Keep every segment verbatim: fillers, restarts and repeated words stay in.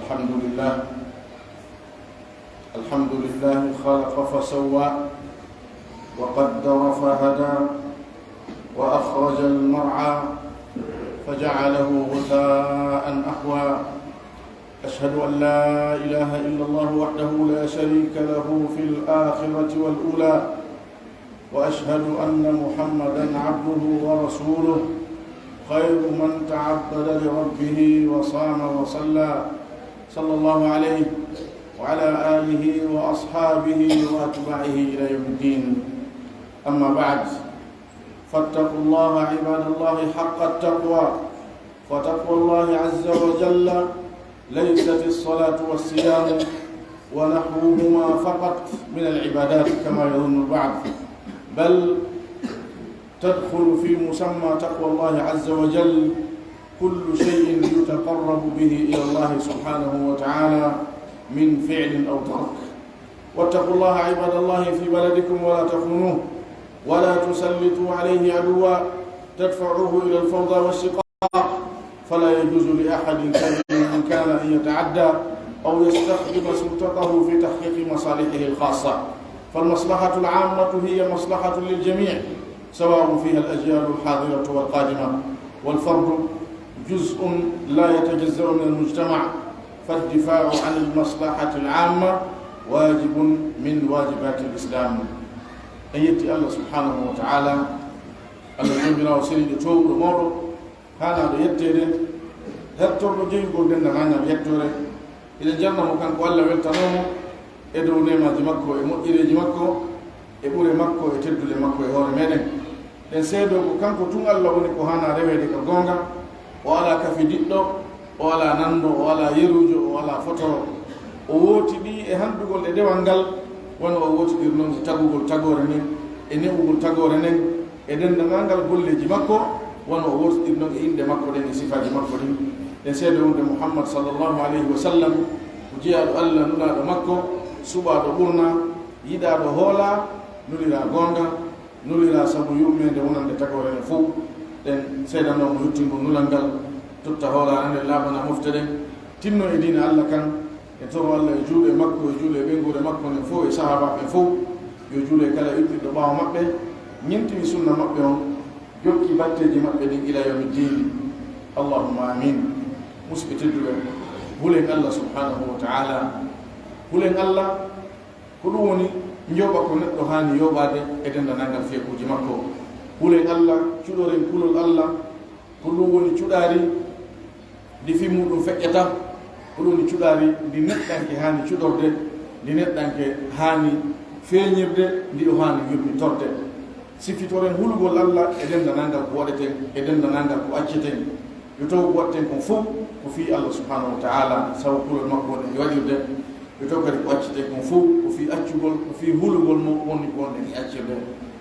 الحمد لله. الحمد لله خلق فسوى وقدر فهدى وأخرج المرعى فجعله غثاء أحوى. أشهد أن لا إله إلا الله وحده لا شريك له في الآخرة والأولى، وأشهد أن محمدا عبده ورسوله، خير من تعبد لربه وصام وصلى، صلى الله عليه وعلى آله وأصحابه وأتباعه إلى يوم الدين. أما بعد، فاتقوا الله عباد الله حق التقوى، فتقوى الله عز وجل ليست الصلاة والصيام ونحوهما فقط من العبادات كما يظن البعض، بل تدخل في مسمى تقوى الله عز وجل كل شيء يتقرب به إلى الله سبحانه وتعالى من فعل أو ترك. واتقوا الله عباد الله في بلدكم ولا تخونوه، ولا تسلطوا عليه عدوا تدفعوه إلى الفوضى والشقاق، فلا يجوز لأحد كان من كان أن يتعدى أو يستخدم سلطته في تحقيق مصالحه الخاصة، فالمصلحة العامة هي مصلحة للجميع، سواء فيها الأجيال الحاضرة والقادمة، والفرد جزء لا يتجزأ من المجتمع، فالدفاع عن المصلحة العامة واجب من واجبات الإسلام. En yetti Allah subhanahu wa ta'ala, Allah joomiraawo seniiɗo toowuɗo mawɗo, haanaaɗo yetteede, hertorɗo jeyugol denndaangal yettoore. Hiɗen jarna mo kanko Allah, weltanoo mo e dow neemaaji makko e moƴƴereeji makko e ɓure makko e teddule makko e hoore meɗen. Ɗen seedoo ko kanko tun Allah woni ko haanaa reweede ka goonga, o alaa kafidiɗɗo, o alaa nanndo, o alaa yeruujo, o alaa fotoro. O wootiɗii e hanndugol e dewal ngal, wano o wootiɗiri non e tagugol tagoore nden, e ne'ugol tagoore nden, e denndaangal golleeji makko, wano o wootiɗiri non e innde makko ɗen e sifaaji makko ɗin. Ɗen seedoo wonde Muhammad sallallahu alayhi wa sallam ko jeyaaɗo Allah, nulaaɗo makko, suɓaaɗo ɓurnaa, yiɗaaɗo hoolaa, nuliraa goonga, nuliraa sabu yurmeende wonande tagoore nden fow. Ɗen seedanoo mo yottingol nulal ngal, totta hoolaare nden, laaɓana mofte ɗen, tinnoo e diina Allah kan. En toro Allah e juulu e makko, e juulu e ɓeynguure makko nden fow, e sahaabaaɓe ɓen fow. Yo juulu e kala yuɓɓiɗɗo ɓaawo maɓɓe, ɲemtini sunna maɓɓe on, jokki batteeji maɓɓe ɗin ila yawmi ddin. Allahumma amin. Musidɓe tedduɓe, hulen Allah subhanahu wa ta'ala. Hulen Allah, ko ɗum woni njoɓa ko neɗɗo haani yoɓaade e denndaangal fiyakuuji makko. Hulen Allah, cuɗoren kulol Allah, ko ɗum woni cuɗaari ndi fii muuɗum feƴƴata, ko ɗum woni cuɗaari ndi neɗɗanke haani cuɗorde, ndi neɗɗanke haani feeñirde, ndi o haani yurmitorde. Sifitoren hulugol Allah e denndaangal ko waɗeten, e denndaangal ko acceten. Yo taw ko waɗeten kon fow ko fii Allah subhanahu wa ta'ala, sabu kulol makko woni e waɗirde. Yo taw kadi ko acceten kon fow ko fii accugol, ko fii hulugol mo woni ko wonɗen e accirde.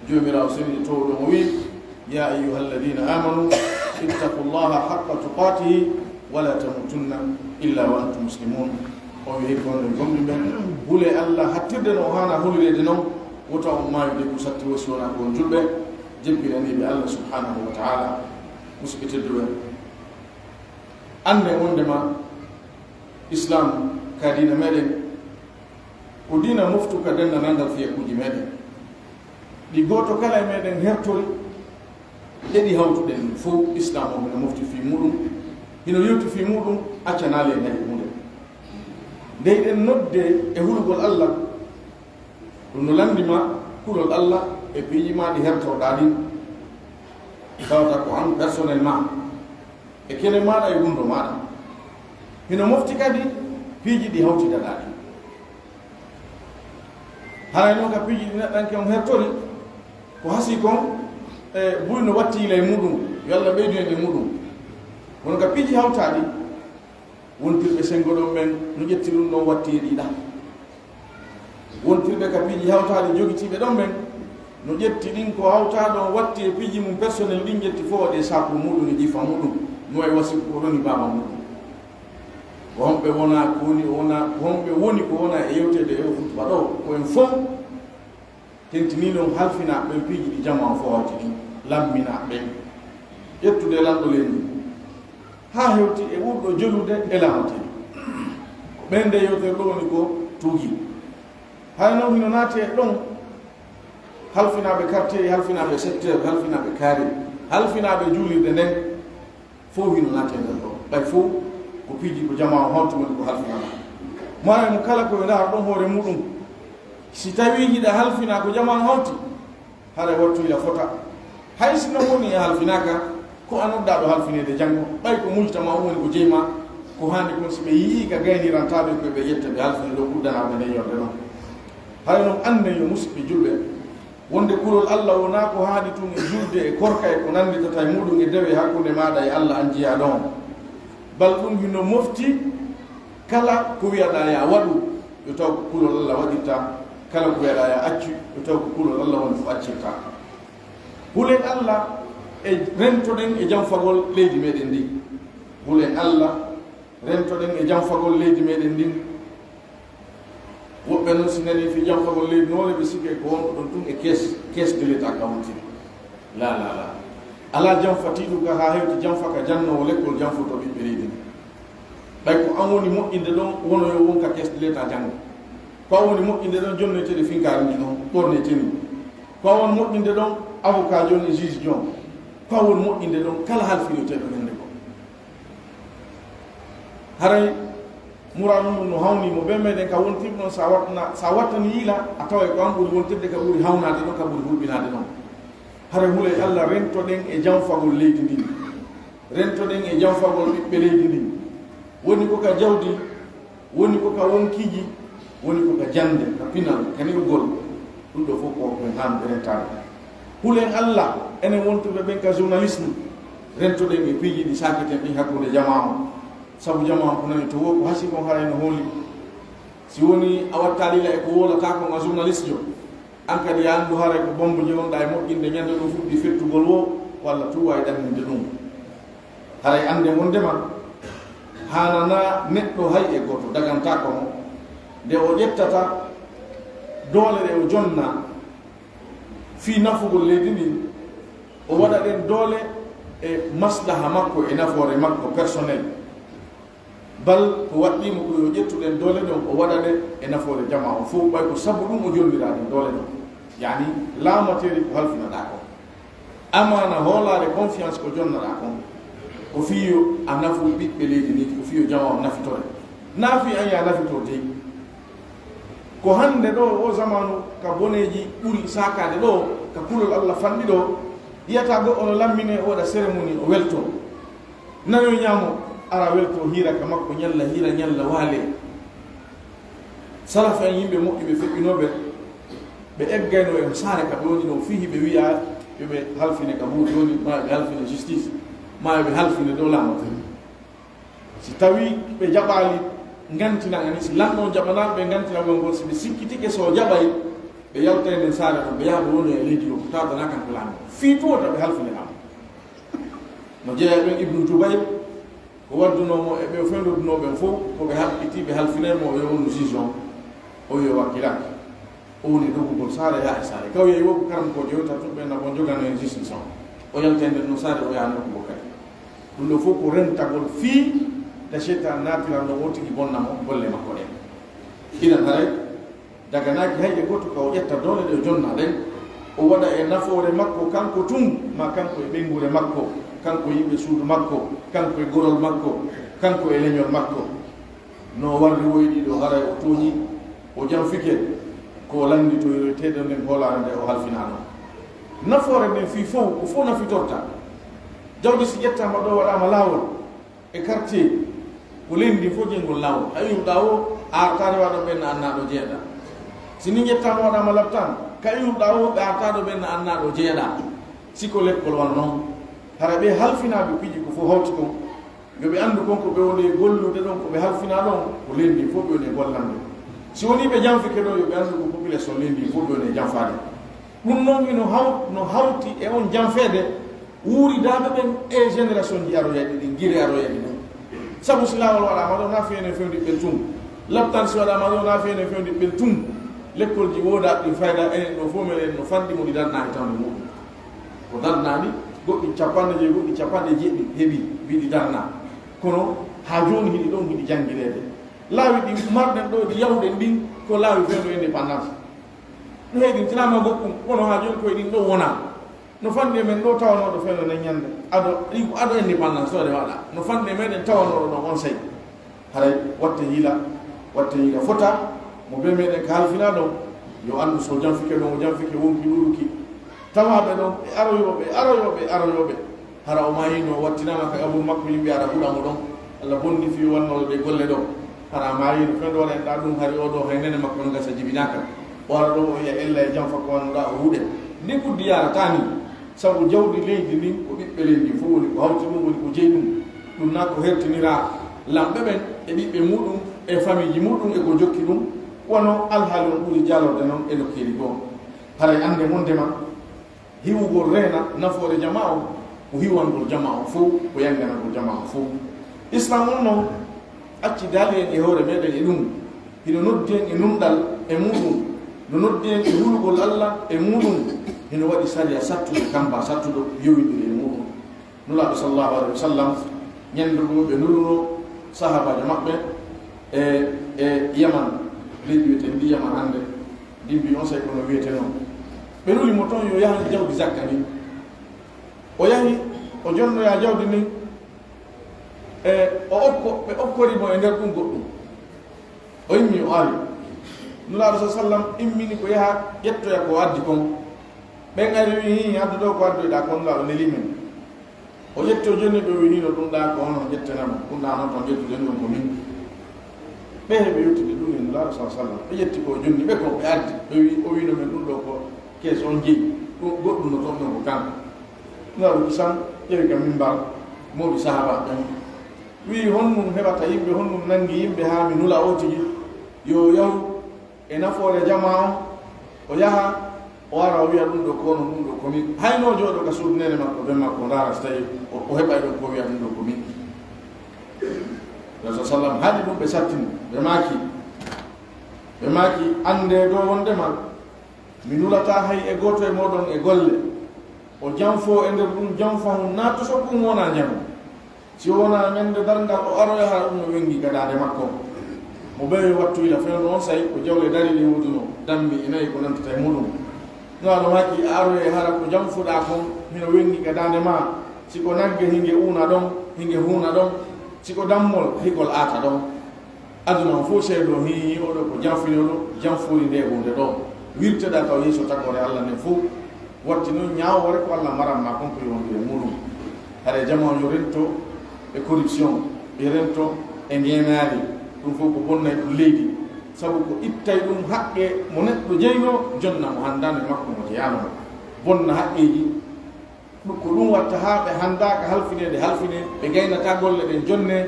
Joomiraawo seniiɗo toowuɗo mo wi'i, يا أيها الذين آمنوا اتقوا الله حق تقاته ولا تموتن إلا وأنتم مسلمون. O wi'i, "Ko onon gomɗinɓe, hulee Allah hattirde no o haana holireede non, wota on maayu de ko satti woo si wonaa ko on julɓe, jeppiraniiɓe Allah subhanahu wa ta'ala." Musidɓe tedduɓe, annden wondema Islaam ka diina meɗen, ko diina moftuka denndaangal fiyakuuji meɗen. Ɗi gooto kala e meɗen hertori, e ɗi hawtuɗen fow, Islaam o hino mofti fii muuɗum, hino yewti fii muuɗum, accanaali en hay huunde. Nde hiɗen nodde e hulugol Allah, ɗum no lanndi ma kulol Allah e piiji maa ɗi hertorɗaa ɗin, tawata ko an personnellement, e kene maaɗa e wunndo maaɗa. Hino mofti kadi piiji ɗi hawtidaɗaa ɗin. Haray non ka piiji ɗi neɗɗanke on hertori, ko hasii kon, e buy no watti ila e muuɗum, yo Allah ɓeydu en e muuɗum. Kono ka piiji hawtaaɗi, wontirɓe senngo ɗon ɓen no ƴetti ɗum ɗon watti e ɗiɗa. Wontirɓe ka piiji hawtaaɗi jogitiiɓe ɗon ɓen, no ƴetti ɗin ko hawtaa ɗon watti e piiji mum personnel ɗin, ƴetti fof waɗi e saaku muuɗum e jifa muuɗum, no wayi wasi ko roni baaba muuɗum. Ko honɓe wonaa, ko woni, wonaa, ko honɓe woni ko wonaa e yewteede e o hutuba ɗo? Ko en fof tentinii non halfinaa ɓen piiji ɗi jamaa on fof hawti ɗin, lamminaa ɓen. Ƴettude lanɗo leydi haa hewti e ɓurɗo jolude e laamateeɗi. Ɓen nde yewtere ɗoo woni ko tuugii. Hara non hino naati e ɗon halfinaaɓe quartier, halfinaaɓe secteur, halfinaaɓe kaari, halfinaaɓe juulirde nden, fow hino naati e nder ɗoo. Ɓay fow ko piiji ko jamaa on hawti woni ko halfinaa. Maayo mo kala ko ɓe ndaara ɗon hoore muɗum. Si tawii hiɗa halfinaa ko jamaa on hawti, haray wattu hila fota. Hay si non woni a halfinaaka, ko a noddaaɗo halfineede janngo, ɓay ko mujtama on woni ko jeyi maa, ko haani kon si ɓe yi'ii ka gaynirantaaɓe ko ɓe ƴetta ɓe halfina ɗon uddanaaɓe nden yonde ɗon. Haray non annden yo musiɓɓe julɓe, wonde kulol Alla wonaa ko haani tun e julde e korka e ko nannditata e muɗum e dewe hakkunde maaɗa e Alla an jiyaaɗo on. Bal ɗum hino mofti kala ko wi'aɗaa yaa waɗu, yo taw ko kulol Alla waɗirta, kala ko wi'aɗaa yaa accu, yo taw ko kulol Alla woni ko accirta. Hulen Alla e rentoɗen e janfagol leydi meɗen ndi. Hulen Alla, rentoɗen e janfagol leydi meɗen ndin. Woɓɓe non si nanii fii janfagol leydi no woni ɓe sikkay ko wonɗo ɗon tun e caisse, caisse de l'État ka wontiri. La, la, la. Alaa janfatiiɗo ka haa hewti janfa ka jannoowo lekkol janfotoo ɓiɓɓe leydi ndin. Ɓay ko an woni moƴƴinde ɗon, wono yo won ka caisse de l'État janngo. Ko an woni moƴƴinde ɗon, jonnoyte ɗe finkaari ndi ɗon, ɓorneyte ni. Ko an woni moƴƴinde ɗon, avocat jon e juge jon. Ko an woni moƴƴinde ɗon, kala halfinoyteeɗo ñande goo. Haray muraadu ndun no hawnii mo. Ɓen meɗen ka wontirde ɗon, sa wattana, sa wattanii yila, a taway ko an ɓuri wontirde ka ɓuri hawnaade ɗon, ka ɓuri hulɓinaade ɗon. Haray hulee Alla rentoɗen e janfagol leydi ndin. Rentoɗen e janfagol ɓiɓɓe leydi ndin. Woni ko ka jawdi, woni ko ka wonkiiji, woni ko ka jannde, ka pinal, ka ne'ugol. Ɗum ɗoo fof ko ko haani ɓe rentaade. Hulen Alla, enen wontuɓe ɓen ka journalisme, rentoɗen e piiji ɗi saaketen ɗin hakkunde jamaa on. Sabu jamaa on ko nani to woo ko hasii kon haray no hooli. Si wonii a wattaali la e ko wowlataa kon a journaliste jo, an kadi a anndu haray ko bombo njegonɗaa e moƴƴinde ñande ɗum fuɗɗi fettugol woo, walla tuuba e ɗanninde ɗum. Haray annden wonndema haananaa neɗɗo hay e gooto dagantaako mo, nde o ƴettata doole ɗe o jonnaa fii nafugol leydi ndin, o waɗa ɗen doole e maslaha makko e nafoore makko personnel. Bal ko waɗɗii mo ko yo ƴettu ɗen doole ɗon, o waɗa ɗe e nafoore jamaa on fow, ɓay ko sabu ɗum o jonniraa ɗen doole ɗon. Yaani, laamateeri ko halfinaɗaa kon. Amaana hoolaare, confiance, ko jonnaɗaa kon, ko fii yo a nafu ɓiɓɓe leydi ndin, ko fii yo jamaa on nafitore. Naa fii an yo a nafitoo dey. Ko hannde ɗoo, oo zamaanu, ka boneeji ɓuri saakaade ɗoo, ka kulol Alla fanɗi ɗoo, yi'ataa goɗɗo no lamminee, o waɗa cérémonie, o weltoo. Nanoy ñaamo, ara weltoo hiira ka makko, ñalla hiira, ñalla waalee. Salaf en, yimɓe moƴƴuɓe feƴƴunooɓe, ɓe eggayno e saare ka ɓe woni ɗon, fii hiɓe wi'a yo ɓe halfine ka buuri woni, maa yo ɓe halfine justice, maa yo ɓe halfine dow laamu. Si tawii ɓe jaɓaali, ngantina ani, si lanɗo on jaɓanaali ɓe ngantinagol ngol, si ɓe sikkitike si o jaɓay, ɓe yaltay nden saare ɗon, ɓe yaha ɓe wonoya e leydi ɗon, ko tawata na kanko laami. Fii tun wota ɓe halfine laamu. No jeyaa e ɓen Ibnu Jubayr, ko waddunoo mo e ɓe fenndudunoo ɓen fow, ko ɓe haɓɓitii, ɓe halfinay mo, o yo wonu juge on, o wi'i o wakkilaaki. O woni doggugol saare, yaha e saare. Ka o yehi woo ko karamokoojo yewta tun, ɓen na bon jogano en justice on. O yaltay nden non saare, o yaha nokku goo kadi. Ɗum ɗoo fow ko rentagol fii ta seytaane naatiran ɗon, o tigi bonna mo golle makko ɗen. Idan haray, daganaaki hay e gooto ka o ƴetta doole ɗe o jonna ɗen, o waɗa e nafoore makko kanko tun, maa kanko e ɓeynguure makko, kanko e yimɓe suudu makko, kanko e gorol makko, kanko e leñol makko. No o warri woy ɗiɗo, haray o tooñii, o janfike, ko o lannditoyroyteeɗo nden hoolaare nde o halfinaa non. Nafoore nden fii fow, ko fow nafitorta. Jawdi si ƴettaama ɗoo waɗaama laawol e quartier, ko leydi ndin fow jeyngol laawol. Ka iwruɗaa woo, a artaade waɗa ɓen na annaa ɗo jeyaɗaa. Si ni ƴettaama waɗaama laptaan, ka iwruɗaa woo, ɓe artaade ɓen na annaa ɗo jeyaɗaa. Si ko lekkol wano non, hara ɓe halfinaaɓe piiji ko fow hawti kon, yo ɓe anndu kon ko ɓe woni e gollude ɗon, ko ɓe halfinaa ɗon, ko leydi ndin fow ɓe woni e gollande. Si wonii ɓe janfike ɗon, yo ɓe anndu ko population leydi ndin fow ɓe woni e janfaade. Ɗum non hino haw-, no hawti e on janfeede wuuridaaɓe ɓen e génération ji aroyayɗi ɗin, gire aroyayɗi ɗin. Sabu si laawol waɗaama ɗoo, na fii enen fewndi ɓen tun. Laptaan si waɗaama ɗoo, na fii enen fewndi ɓen tun. Lekkolji woodaaɗi ɗin fayda, enen ɗoo fow meɗen no fanɗi mo ɗi darnaaki tawde muɗum. Ko darnaani, goɗɗi capanɗe jowi, goɗɗi capanɗe jeeɗiɗi heɓi, mbiɗi darnaa. Kono haa jooni hiɗi ɗon, hiɗi janngireede. Laawi ɗi marɗen ɗoo, ɗi yahuɗen ɗin, ko laawi fewndo indépendance. No heddintinaama goɗɗum, kono haa jooni koye ɗin ɗoo wonaa. No fanɗi e men ɗoo tawanooɗo fewndo nden ñannde, ado, ɗi ko ado indépendance ɗoo ɗe waɗa. No fanɗi e meɗen tawanooɗo ɗon on sey. Haray watte yila, watte yila fota, mo bee meɗen ka halfinaa ɗon, yo anndu so janfike ɗon, o janfike wonki ɗuuɗuki. Tawaaɓe ɗon, ɓe aroyooɓe, aroyooɓe, aroyooɓe. Hara o maayino, o wattinaama ka qaburu makko, yimɓe ara huɗa mo ɗon. Alla bonni fii wannooɗo ɗee golle ɗoo. Hara a maayino, fewndo waɗanɗaa ɗum, hari oo ɗoo hay nene makko no gasa jibinaaka. O ara ɗoo, o yi'a ella e janfa ko wannuɗaa, o huɗe. Ndin ɓuddi yaarataa nii. Sabu jawdi leydi ndin, ko ɓiɓɓe leydi ndin fof woni ko hawti ɗum, woni ko jeyi ɗum. Ɗum na ko hertiniraa lamɓe ɓen e ɓiɓɓe muɗum e famiiji muɗum e ko jokki ɗum, wano alhaali on ɓuri jaalorde non e nokkeeli goo. Haray annden wonndema hiwugol reena nafoore jamaa on, ko hiwangol jamaa on fow, ko yannganagol jamaa on fow. Islaam on non acci daali en e hoore meɗen e ɗum. Hino noddi en e nunɗal e muɗum. No noddi en e hulugol Alla e muɗum. Hino waɗi sariya sattuɗo, kamba sattuɗo, yowindiri e muɗum. Nulaaɗo sallallahu alaihi wa sallam, ñande goo ɓe nulunoo sahaabaajo maɓɓe e, e Yaman, leydi wi'eteendi Yaman hannde, ndin mbi on sey ko no wi'etenoo. Ɓe nuli mo ton yo yahan jawdi zakka ndin. O yahi, o jonnoyaa jawdi ndin, e o okko, ɓe okkori mo e nder ɗum goɗɗum. O immi, o ari. Nulaaɗo sa sallam immini ko yaha ƴettoya ko addi kon. Ɓen ari wi'i, "Hii, addu ɗoo ko addoyɗaa kon, Nulaaɗo nelii men." O ƴetti, o jonni ɓe, o wi'i, "Nii no ɗum ɗaa ko onon ƴettanamo, ɗum ɗaa non ton ƴettude ɗum ko min." Ɓe heɓi yottude ɗum e Nulaaɗo sa sallam. Ɓe ƴetti ko o jonni ɓe ko ɓe addi. Ɓe wi'i, o wi'ino men ɗum ɗoo ko kees on jeyi. Ɗum goɗɗum no ton ɗon ko kanko. Nulaaɗo kisan ƴewi ka mimbar, mawɗi sahaaba ɓen. Wi'i, "Honɗum heɓata yimɓe, honɗum nangi yimɓe haa mi nula oo tigi? Yo o yahu e nafoore jamaa on, o yaha, o ara, o wi'a ɗum ɗoo ko onon, ɗum ɗoo ko min." Hayno o jooɗoo ka suudu neene makko, ben makko, o ndaara si tawi o, o heɓay ɗon ko o wi'a ɗum ɗoo ko min. Rasul sallam haali ɗum, ɓe sattini, ɓe maaki, ɓe maaki, "Anndee ɗoo wonndema mi nulataa hay e gooto e mooɗon e golle. O janfoo e nder ɗum janfahun, naa to soɓɗum wonaa njamu. Si wonaa ñande darngal o aroya, hara ɗum no wenngi ka daande makko." Mo ɓeyo wattu ila fewndo on, say ko jawle dari ɗe woodunoo, dammi e nayi ko nantata e muɗum. No ano maaki, a aroyay hara ko janfuɗaa kon hino wenngi ka daande maa, si ko nagge hinge uuna ɗon, hinge huuna ɗon, si ko dammol hikol aata ɗon. Aduna on fof seedo hiñi oɗo ko janfinooɗo, janfori nde huunde ɗo. Wirteɗaa taw yeeso tagore Alla nden fof. Watti noon ñaawoore ko Alla maran ma kon ko yowondiri e muɗum. Haray jamaa on yo rento e corruption, yo rento e ngeenaari. Ɗum fof ko bonnay ɗum leydi. Sabu ko ittay ɗum haqqe mo neɗɗo jeynoo, jonna mo hanndaande makko mo jeyaano mo. Bonna haqqeeji. Ɗum, ko ɗum watta haa ɓe hanndaaka halfineede halfinee, ɓe gaynataa golle ɗen jonnee,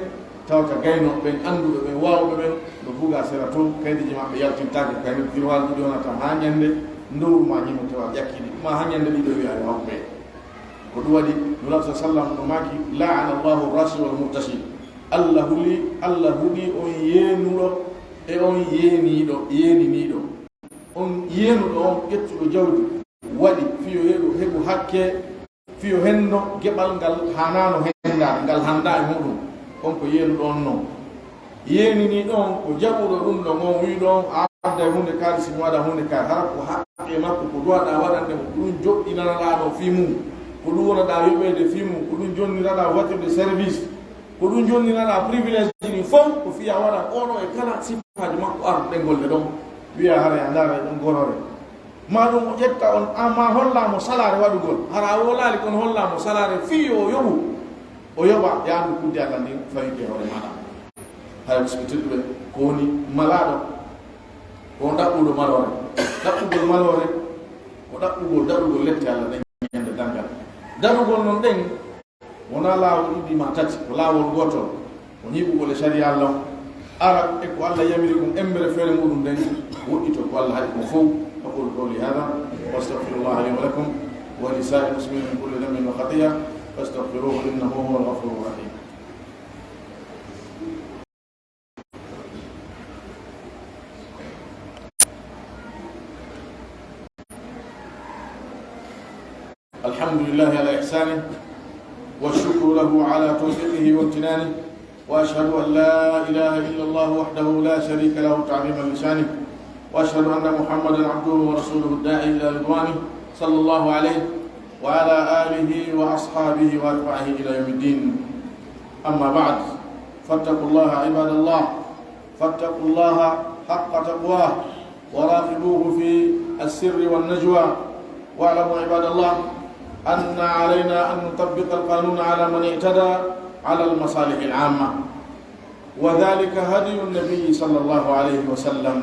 tawata gaynooɓe ɓen, annduɓe ɓen, waawɓe ɓen, no bugaa sera to, kaydiiji maɓɓe yaltintaake, kay no girwaalji ɗi wonata haa ñannde, ndowru maa ñimo tawa ƴakkiiɗi, maa haa ñannde ɗiɗo wi'a yo hawru ɓe. Ko ɗum waɗi, Nulaaɗo sa sallam no maaki, "La'ana Allahu rashi wal murtashi." Alla huli, Alla huɗi on yeenuɗo e on yeeniiɗo, yeeniniiɗo. On yeenuɗo on ƴettuɗo jawdi, waɗi fii yo heɓu, heɓu hakke, fii yo henno geɓal ngal haanaano henndaade, ngal hanndaa e muɗum. On ko yeenuɗo on non. Yeeniniiɗo on ko jaɓuɗo ɗum ɗon, on wi'uɗo on a adday huunde kaari, si mi waɗa huunde kaari. Hara ko haqqe makko, ko duwaɗaa waɗande mo, ko ɗum joɗɗinanaɗaa ɗon fii mum, ko ɗum wonaɗaa yoɓeede fii mum, ko ɗum jonniraɗaa voiture de service, ko ɗum jonniraɗaa privilège ɗin fow, ko fii a waɗa oo ɗoo e kala sifaaji makko arɗe golle ɗon. Wi'a haray a ndaaray ɗon gorore. Maa ɗum o ƴetta on, a maa hollaa mo salaare waɗugol. Hara a wolaali, kono hollaa mo salaare fii yo o yoɓu. O yoɓa, yo anndu kuddi Alla ndin fawii e hoore maaɗa. Hara musidɓe tedduɓe, ko woni malaaɗo, ko on ɗaɓɓuɗo maloore. Ɗaɓɓugol maloore, ko ɗaɓɓugol daɗugol lette Alla ɗen ñande darngal. Daɗugol non ɗen, wonaa laawol ɗiɗi maa tati, ko laawol gootol, ko ñiiɓugol e sariya Alla on, ara e ko Alla yamiri kon, emmbere feere muɗum nden, woɗɗitoo ko Alla haɗi kon fow. أقول قولي هذا وأستغفر الله لي ولكم ولسائر المسلمين من كل ذنب وخطيئة فاستغفروه إنه هو الغفور الرحيم. الحمد لله على إحسانه، والشكر له على توفيقه وامتنانه، وأشهد أن لا إله إلا الله وحده لا شريك له تعظيما لشانه، وأشهد أن محمدا عبده ورسوله الداعي إلى رضوانه، صلى الله عليه وعلى آله وأصحابه وأتباعه إلى يوم الدين. أما بعد، فاتقوا الله عباد الله، فاتقوا الله حق تقواه، وراقبوه في السر والنجوى. واعلموا عباد الله أن علينا أن نطبق القانون على من اعتدى على المصالح العامة، وذلك هدي النبي صلى الله عليه وسلم،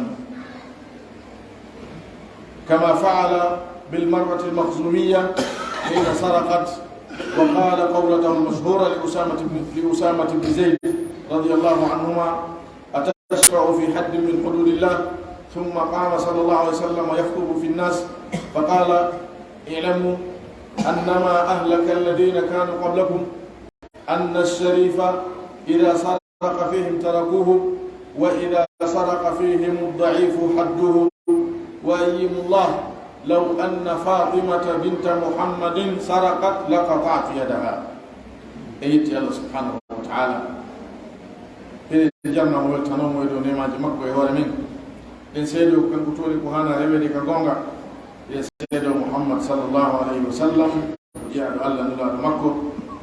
كما فعل بالمرأة المخزومية حين سرقت، وقال قولته المشهورة لأسامة بن، لأسامة بن زيد رضي الله عنهما: "أتشفع في حد من حدود الله؟" ثم قام صلى الله عليه وسلم يخطب في الناس فقال: "اعلموا أنما أهلك الذين كانوا قبلكم أن الشريف إذا سرق فيهم تركوه، وإذا سرق فيهم الضعيف حدوه، وأيم الله لو أن فاطمة بنت محمد سرقت لقطعت يدها." E yetti Allah subhanahu wa ta'ala. Hiɗen jarna mo, weltanoo mo e dow neemaaji makko e hoore men. Ɗen seedoo ko kanko tun woni ko haanaa reweede ka goonga. Ɗen seedoo Muhammad sallallahu alayhi wa sallam, jiyaaɗo Allah, nulaaɗo makko.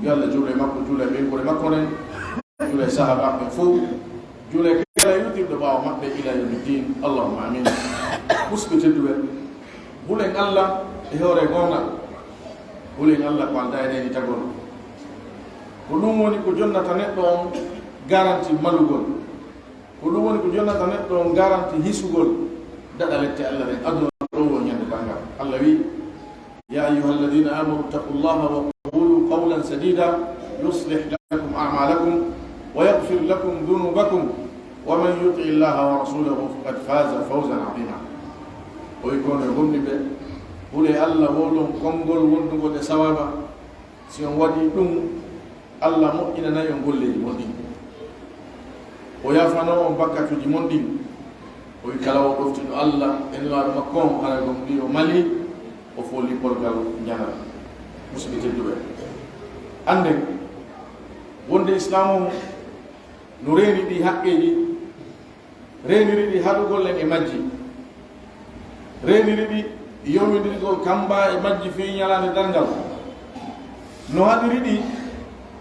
Yo Allah juulu e makko, juula e ɓeynguure makko nden, juula e sahaabaaɓe ɓen fow, juula e kala yurtirɗo ɓaawo maɓɓe ila yawmi ddin. Allahumma amin. Musidɓe tedduɓe, hulen Allah e hoore goonga, hulen Allah ko aldaa e reynitagol. Ko ɗum woni ko jonnata neɗɗo on garanti malugol. Ko ɗum woni ko jonnata neɗɗo on garanti hisugol daɗalette Allah ɗen aduna ɗoo woo ñande darngal. Allah wi'i: "يا أيها الذين آمنوا اتقوا الله وقولوا قولا سديدا يصلح لكم أعمالكم ويغفر لكم ذنوبكم ومن يطع الله ورسوله فقد فاز فوزا عظيما." O wi'i: "Ko onon gomɗinɓe, hulee Allah, wowlon konngol wondungol e sawaaba. Si on waɗii ɗum, Allah moƴƴinanay on golleeji mon ɗin. O yaafanoo on bakkatuuji mon ɗin." O wi'i: "Kala o ɗoftiiɗo Allah e Nulaaɗo makko on, haray gomɗii o malii, o foolii polgal njanal." Musidɓe tedduɓe, annden wonde Islaamu on no reeni ɗii haqqeeji, reeniri ɗi haɗugol en e majji, reeniri ɗi yowindirgol kamba e majji fii ñalaande darngal, no haɗiri ɗi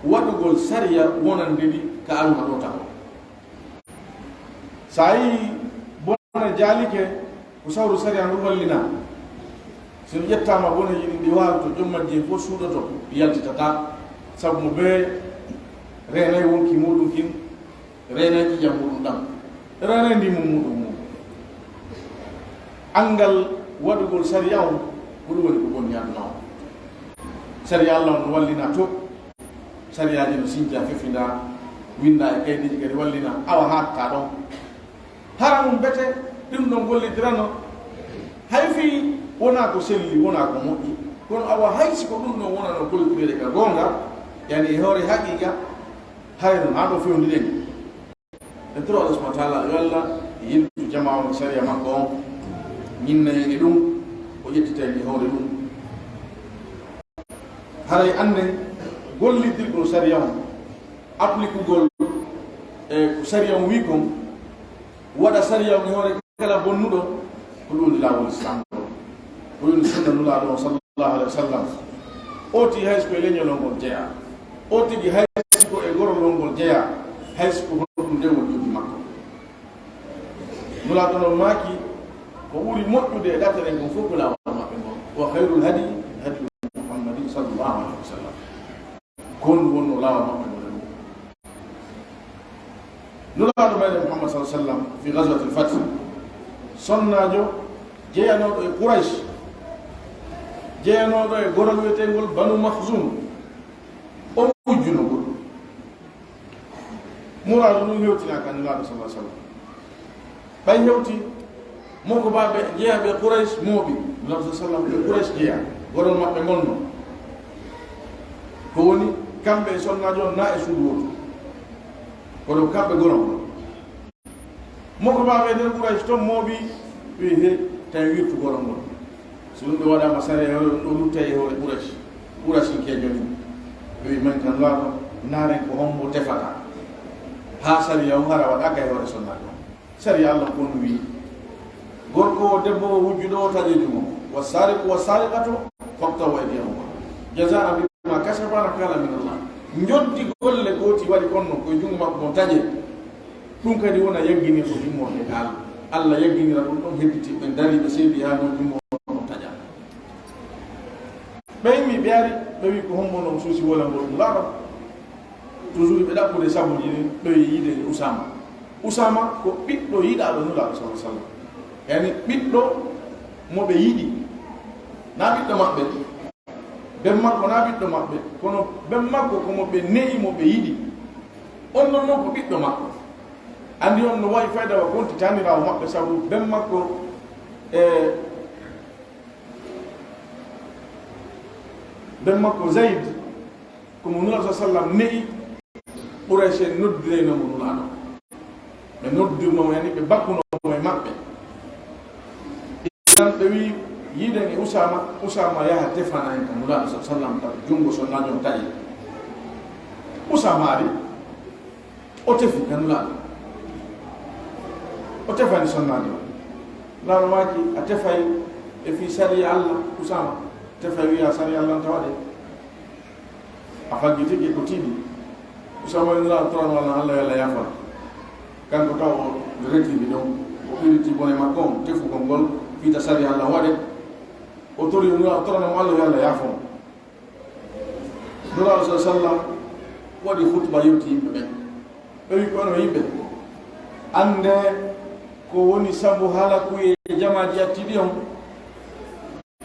waɗugol sariya wonande ɗi ka aduna ɗoo tan. Si a yi'ii bone jaalike, ko sawru sariya ndun wallinaa. Si no ƴettaama boneeji ɗin ɗi waaloto, jom majji en fof suuɗoto, ɗi yaltitataa, sabu mo bee reenay wonkii muuɗum kin, reenay ƴiiƴam muuɗum ɗam, reenay ndimon muuɗum ngun. Anngal waɗugol sariya on, ko ɗum woni ko bonni aduna on. Sariya Allah on no wallinaa to, sariyaaji no sinca, fefinda, winnda e kaydiiji kadi wallina, awa haaɗtaa ɗon. Hara ɗum bete, ɗum ɗon gollitirano. Hay fii wonaa ko selli, wonaa ko moƴƴi. Kono awa hay si ko ɗum ɗon wonano gollitirede ka goonga, yani e hoore haqiiqa, hay non haa ɗo fewndiɗen. En toro Allah subhanahu wa ta'ala, yo Allah yiltu jamaa on sariya makko on, ñinna en e ɗum, o ƴettita en e hoore ɗum. Haray annden gollitirgol sariya on, applikugol e ko sariya on wi'i kon, waɗa sariya on e hoore kala bonnuɗo, ko ɗum woni laawol Islaam ngol. Ko ɗum woni sunna Nulaaɗo on sallallahu alayhi wa sallam. O tigi hay si ko e leñol ngol jeyaa, o tigi hay si ko e gorolol ngol jeyaa, hay si ko honɗum ndewol jogii makko. Nulaaɗo on maaki, ko ɓuri moƴƴude e ɗateɗen kon fof ko laawol maɓɓe ngol. "Wa khayrul hadyi hadyu Muhammadin sallallahu alayhi wa sallam." Ko honɗum wonnoo laawol maɓɓe ngol e ɗum? Nulaaɗo meɗen Muhammad sallallahu alayhi wa sallam fi ghazwatil fath, sonnaajo jeyanooɗo e Quraysh, jeyanooɗo e gorol wi'eteengol Banu Makhzum, o wujjuno ngol. Muraadu ndun hewtinaa ka Nulaaɗo sallallahu alayhi wa sallam. Ɓay hewti, mokobaaɓe jeyaaɓe Quraysh mooɓi Nulaaɗo sallallahu alayhi wa sallam, ɓe Quraysh jeyaa, gorol maɓɓe ngol non. Ko woni, kamɓe e sonnaajo on naa e suudu wootu. Kono kamɓe gorol ngol. Mokobaaɓe nder Quraysh ton mooɓi, wi'i, "He, tawi wirtu gorol ngol. So ɗum ɗo waɗaama sariya, ɗo luttay e hoore Quraysh, Qurayshinkeejo ni." Ɓe wi'i, "Men kan laaɗo, naaren ko hombo tefata." Haa sariya on hara waɗaaka e hoore sonnaajo on. Sariya Allah ko no wi'i, gorko o, debbo o, wujjuɗo o, taƴe jungo. "Wa sariqu wa sariqatu faqta'u aydiyahuma. Jazaan bima kasaba nakala min Allah." Njoddi golle ko oti waɗi kon non, ko e jungo makko on taƴe. Ɗum kadi wona yagginirɗo immorde ka Allah. Allah yagginira ɗum ɗon hedditi ɓen dariiɓe seedi haa ɗon jungo on taƴa. Ɓe immi, ɓe ari, ɓe wi'i, "Ko hombo non suusi wolangol ɗum laaɗo?" Toujours ɓe ɗaɓɓude sabuuji ɗin, ɓe wi'i yiide e Usaama. Usaama ko ɓiɗɗo yiɗaaɗo Nulaaɗo, sallallahu alaihi wasallam. Yani ɓiɗɗo mo ɓe yiɗi. Na ɓiɗɗo maɓɓe. Ben makko na ɓiɗɗo maɓɓe. Kono ben makko ko mo ɓe ne'i, mo ɓe yiɗi. On non non ko ɓiɗɗo makko. Andi on no wawi fayda wa konti taniraawo maɓɓe, sabu ben makko, e, ben makko Zayd, ko mo Nulaaɗo sallam ne'i, Quraysh en noddirayno mo Nulaaɗo. Ɓe noddirno mo, yani ɓe bakkuno mo e maɓɓe. Idan ɓe wi'i, "Yiiden e Usaama, Usaama yaha tefana en ka Nulaaɗo sallam, tawi jungo sonnaajo on taƴi." Usaama ari, o tefi ka Nulaaɗo. O tefani sonnaajo on. Nulaaɗo maaki, "A tefay e fii sariya Allah, Usaama?" Tefay wi'a, "Sariya Allah on tawa de." A faggitike ko tiiɗi. Usaama wi'i, "Nulaaɗo, torano Allah, Allah yo Allah yaafo mo." Kanko taw o retiri ɗon, o ɓiriti bone makko on, tefugol ngol, fii ta sariya Allah waɗe. O tori Nulaaɗo, torano mo Allah, yo Allah yaafo mo. Nulaaɗo sallallahu alaihi wasallam waɗi khutba, yewti yimɓe ɓen. Ɓe wi'i, "Ko onon yimɓe, annde ko woni sabu halakuye jamaaji attiiɗi on?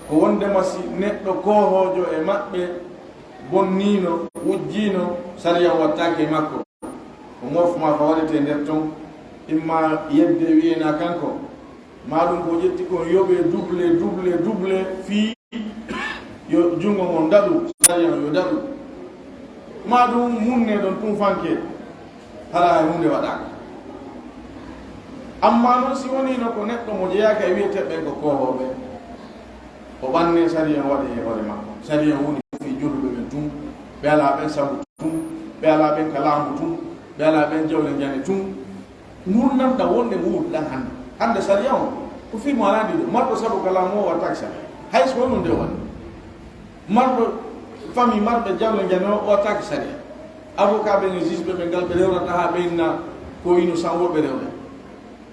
Ko wondema si neɗɗo koohoojo e maɓɓe bonniino, wujjiino, sariya on wattaake e makko. Ko moof maa fa waɗetee nder ton, imma yedde wi'ee na kanko, maa ɗum ko ƴetti kon yoɓee double, double, double, fii yo junngo ngon daɗu, sariya on yo daɗu. Maa ɗum munnee ɗon tun fankee, hara hay huunde waɗaaka. Ammaa non si woniino ko neɗɗo mo jeyaaka e wi'etee ɓen ko koohooɓe, o ɓannee sariya on waɗee e hoore makko. Sariya on woni fii julɓe ɓen tun, ɓe alaa ɓen sabu tun, ɓe alaa ɓen ka laamu tun, ɓe alaa ɓen jawle njane tun." Ngurndan ɗan wonde nguurduɗan hannde. Hannde sariya on, ko fii mo alaa ndi ɗo. Marɗo sabu ka laamu o wattaaki sariya. Hay so wonno nde o waɗi. Marɗo famille, marɓe jawle njane o, o wattaaki sariya. Avocat ɓen e juge ɓe ɓe ngal ɓe rewrata haa ɓe inna ko innocent o ɓe rewra.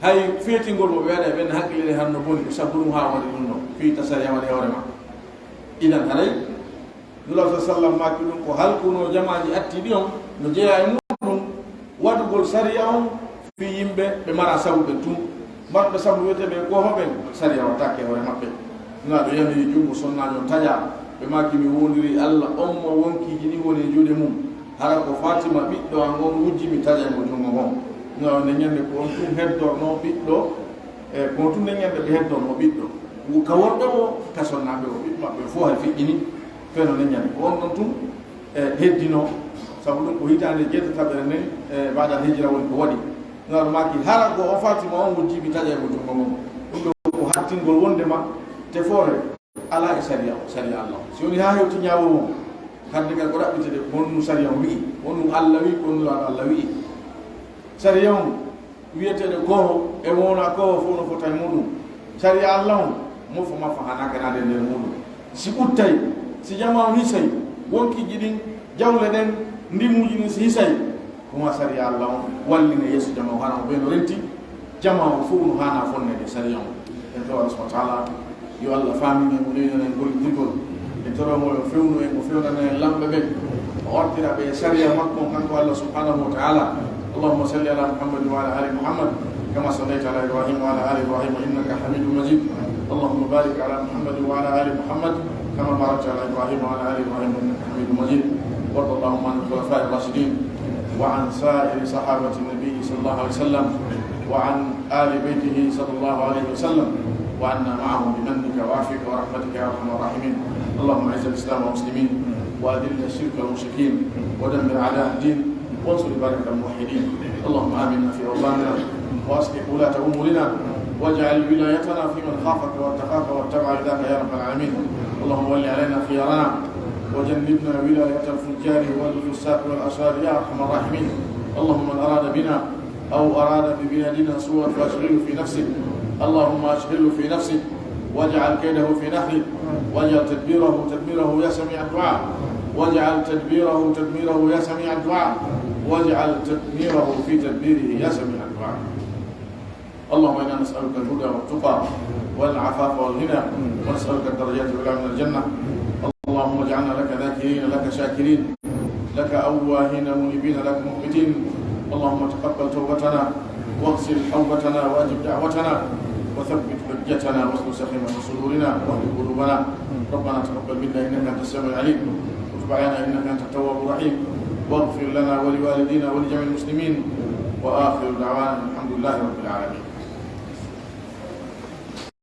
Hay feetingol mo ɓe waɗa ɓen hakkille ɗe hanno boni ko sabu ɗum haa waɗi ɗum ɗo. Fii ta sariya waɗi hoore makko. Idan haray Nulaaɗo sallam maaki ɗum ko halkunoo jamaaji attiiɗi on no jeyaa e muɗum waɗugol sariya on fii yimɓe ɓe maraa sabu ɓen tun. Marɓe sabu wi'etee ɓe koohooɓe ɓen, sariya wattaake e hoore maɓɓe. Nulaaɗo yamiri junngo sonnaajo on taƴaa. Ɓe maaki, "Mi woondirii Allah on mo wonkiiji ɗin woni e juuɗe mum. Hara ko Faatima ɓiɗɗo an on wujji mi taƴay mo junngo ngon." Nulaaɗo nden ɲannde ko on tun heddornoo ɓiɗɗo, e ko on tun nden ɲannde ɓe heddornoo ɓiɗɗo. Ngu ka worɓe o, ka sonnaaɓe o, ɓiɓɓe maɓɓe fof hay feƴƴini. Feno nden ɲande ko on ɗon tun, e, heddino, sabu ɗum ko hitaande jeetataɓere nden, e, baadal hijra woni ko waɗi. Nulaaɗo maaki, hara ko o Faatima on wujji mi taƴay mo junngo mum. Ɗum ɗo ko hattingol wondema tefoore alaa e sariya o, sariya Allah o. Si woni haa hewti ɲaawoowo on, hadde kay ko ɗaɓɓitede ko honɗum sariya on wi'i, honɗum Allah wi'i, ko honɗum Nulaaɗo Allah wi'i. Sariya on wi'eteeɗo kooho e wonaa kooho fof no fota e muɗum. Sariya Allah on, mofo mafo hanaaka naade e nder muɗum. Si ɓuttay, si jamaa on hisay, wonkiiji ɗin, jawle ɗen, ndimuuji ɗin si hisay, ko maa sariya Allah on wallina yeeso jamaa on, hara on ɓe no renti, jamaa on fof no haanaa fonneede sariya on. En tawa Allah subhanahu wa ta'ala Yo Allah faamin en, o newnana en gollirgol. En toroo mo yo fewnu en, o fewnana en lamɓe ɓen. O artira ɓe e sariya makko on, kanko Allah subhanahu wa ta'ala. اللهم صل على محمد وعلى آل محمد كما صليت على إبراهيم وعلى آل إبراهيم إنك حميد مجيد. اللهم بارك على محمد وعلى آل محمد كما باركت على إبراهيم وعلى آل إبراهيم إنك حميد مجيد. وارض اللهم عن الخلفاء الراشدين وعن سائر صحابة النبي صلى الله عليه وسلم وعن آل بيته صلى الله عليه وسلم، وعنا معهم بمنك وعفوك ورحمتك يا أرحم الراحمين. اللهم أعز الإسلام والمسلمين، وأذل الشرك والمشركين، ودمر أعداء الدين، وانصر عبادك الموحدين. اللهم آمنا في أوطاننا، وأصلح ولاة أمورنا، واجعل ولايتنا في من خافك واتقاك واتبع رضاك يا رب العالمين. اللهم ول علينا خيارنا، وجنبنا ولاية الفجار والفساق والأشرار يا أرحم الراحمين. اللهم من أراد بنا أو أراد ببلادنا سوءا فأشغله في نفسه. اللهم أشغله في نفسه واجعل كيده في نحره واجعل تدبيره تدميره يا سميع الدعاء. واجعل تدبيره تدميره يا سميع الدعاء. واجعل تدميره في تدبيره يا سميع الدعاء. اللهم إنا نسألك الهدى والتقى والعفاف والغنى ونسألك الدرجات العلى من الجنة. اللهم اجعلنا لك ذاكرين لك شاكرين لك أواهين منيبين لك مخبتين. اللهم تقبل توبتنا واغسل حوبتنا وأجب دعوتنا وثبت حجتنا واسلل سخيمة صدورنا واهد قلوبنا. ربنا تقبل منا إنك أنت السميع العليم وتب علينا إنك أنت التواب الرحيم واغفر لنا ولوالدينا ولجميع المسلمين. وآخر دعوانا الحمد لله رب العالمين.